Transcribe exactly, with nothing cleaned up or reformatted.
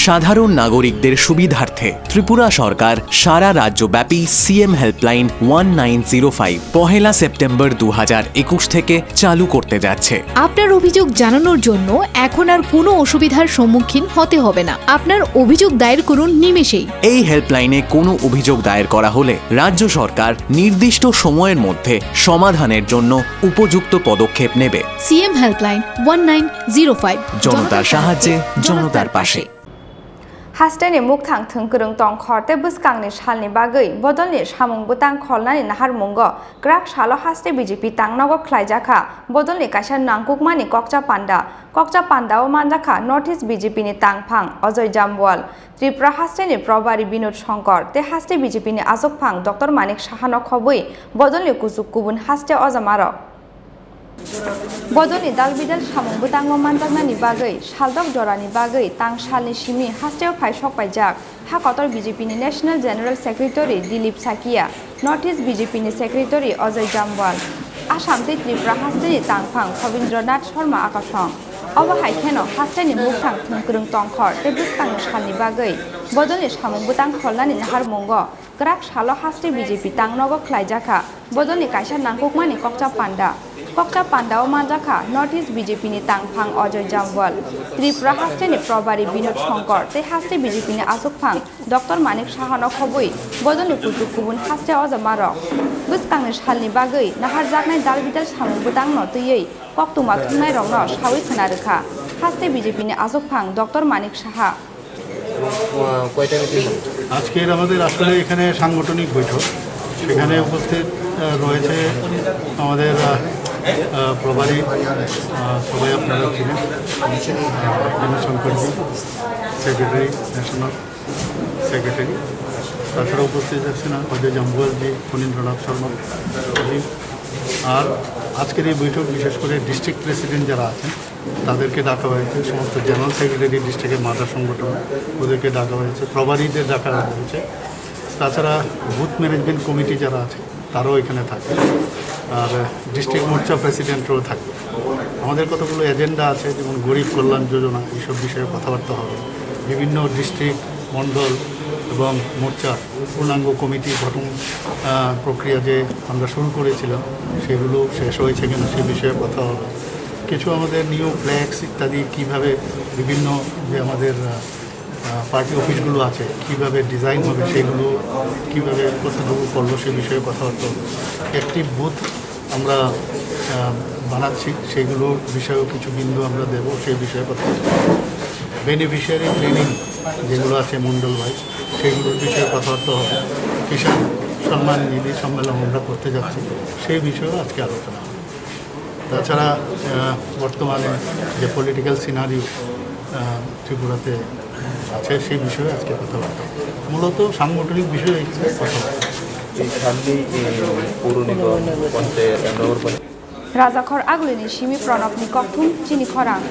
সাধারণ নাগরিকদের সুবিধার্থে ত্রিপুরা সরকার সারা রাজ্যব্যাপী CM helpline one nine zero five পহেলা সেপ্টেম্বর দু হাজার একুশ থেকে চালু করতে যাচ্ছে। আপনার অভিযোগ জানানোর জন্য এখন আর কোনো অসুবিধার সম্মুখীন হতে হবে না। আপনার অভিযোগ দায়ের করুন নিমেষেই। এই হেল্পলাইনে কোনো অভিযোগ দায়ের করা হলে রাজ্য সরকার নির্দিষ্ট সময়ের মধ্যে সমাধানের জন্য উপযুক্ত পদক্ষেপ নেবে। CM helpline one nine zero five. জনতার সাহায্যে, জনতার পাশে। Hasteni mukthang thwngkwrwng tongkhor tei bwskangni salni bagwi bodolni samung bwtang kholnani naharmungo kwrak salo haste B J P tangnogo khlaijakha bodolni kaisa nangkukmani kokcha panda. Kokcha pandao manjakha North East B J P ni tangphang Ajoy Jamwal, Tripura hasteni Probari Binod Shankar tei haste B J P ni achukphang Doctor Manik Sahano khobwi bodolni kuchuk kubun haste ojamarok. Bodolni dalbidal samung bwtangno manjaknani bagwi saldok jorani bagwi tang salni simi hasteo phai sokpaijak ha kotor B J P ni National General Secretary Dilip Sakia, North East B J P ni Secretary Ajoy Jamwal, Assam tei Tripura hasteni tangphang Sabindranath Sharma akasong. Obo hai kheno hasteni mukthang thwngkwrwng tongkhor tei bwskangni salni bagwi bodolni samung bwtang kholnani naharmungo kwrak salo haste B J P tangnogo khlaijakha bodolni kaisa nangkukmani kokcha panda. Kokcha pandao manjakha North East B J P ni tangphang Ajoy Jamwal, Tripura hasteni Probari Binod Shankar tei haste B J P ni achukphang Doctor Manik Sahano khobwi bodolni kuchuk kubun haste ojamarok. Bwskangni salni bagwi naharjaknai dalbidal samung bwtangno twiwi koktwma thwngnairokno sawi khwna rwkha haste B J P ni achukphang Doctor Manik Saha. আহ, কয়টা মিটিং হবে? আজকের আমাদের আসলে এখানে সাংগঠনিক বৈঠক। সেখানে উপস্থিত, আহ, রয়েছে আমাদের, আহ, আহ, প্রভারী, আহ, সবাই আপনারা চিনেন, আহ, বিনয় শঙ্করজি, সেক্রেটারি, ন্যাশনাল সেক্রেটারি। তাছাড়া উপস্থিত আছেন অজয় জাম্বুয়ালজি, ফণীন্দ্রনাথ শর্মা জি। আর আজকের এই বৈঠক বিশেষ করে ডিস্ট্রিক্ট প্রেসিডেন্ট যারা আছেন, তাদেরকে ডাকা হয়েছে, সমস্ত জেনারেল সেক্রেটারি ডিস্ট্রিক্টের মাদার সংগঠন, ওদেরকে ডাকা হয়েছে, প্রভারীদের ডাকা হয়েছে। তাছাড়া বুথ ম্যানেজমেন্ট কমিটি যারা আছে, তারাও এখানে থাকে, আর ডিস্ট্রিক্ট মোর্চা প্রেসিডেন্টরাও থাকে। আমাদের কতগুলো এজেন্ডা আছে, যেমন গরিব কল্যাণ যোজনা, এইসব বিষয়ে কথাবার্তা হবে। বিভিন্ন ডিস্ট্রিক্ট, মণ্ডল এবং মোর্চা পূর্ণাঙ্গ কমিটি গঠন, আহ, প্রক্রিয়া যে আমরা শুরু করেছিলাম, সেগুলো শেষ হয়েছে কিনা সে বিষয়ে কথা হবে। কিছু আমাদের নিউ ফ্ল্যাগস ইত্যাদি কীভাবে বিভিন্ন যে আমাদের, আহ, আহ, পার্টি অফিসগুলো আছে, কীভাবে ডিজাইন হবে, সেগুলো কীভাবে কতটুকু করলো, সে বিষয়ে কথাবার্তা হবে। অ্যাক্টিভ বুথ আমরা, আহ, বানাচ্ছি, সেগুলোর বিষয়েও কিছু বিন্দু আমরা দেব, সেই বিষয়ে কথা হবে। বেনিফিশিয়ারি ট্রেনিং যেগুলো আছে মণ্ডল ওয়াইজ, সেগুলোর বিষয়ে কথাবার্তা হবে। কিষাণ সম্মান নিধি সম্মেলন আমরা করতে যাচ্ছি, সেই বিষয়েও আজকে আলোচনা হবে। তাছাড়া, আহ, বর্তমানে যে পলিটিক্যাল সিনারিও, আহ, ত্রিপুরাতে আছে, সেই বিষয়ে আজকে কথাবার্তা। মূলত সাংগঠনিক বিষয়ে এখানে কথাবার্তা। এই সামনেই, এ, পৌর নিগম, পঞ্চায়েত, নগর panchayat. Rajakhor Agulini simi Pranabni kokthum chini khorang.